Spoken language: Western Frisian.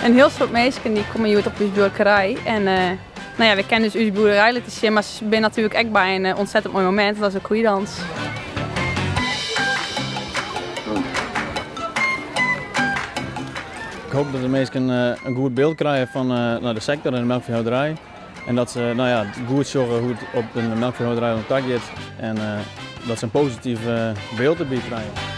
In hiel soad minsken dy komme hjoed op ús buorkerij en no ja, we kinne dus ús boerderij litte sjen, mar se binne natuerlik ek by in ontzettend moai momint, dat is de koeiedans. Ik hoop dat de minsken in goed byld krije fan de sektor en de melkfeehâlderij. En dat se no ja, goed sjogge hoe't it op de melkfeehâlderij oan ta giet en dat se in posityf byld derby krije.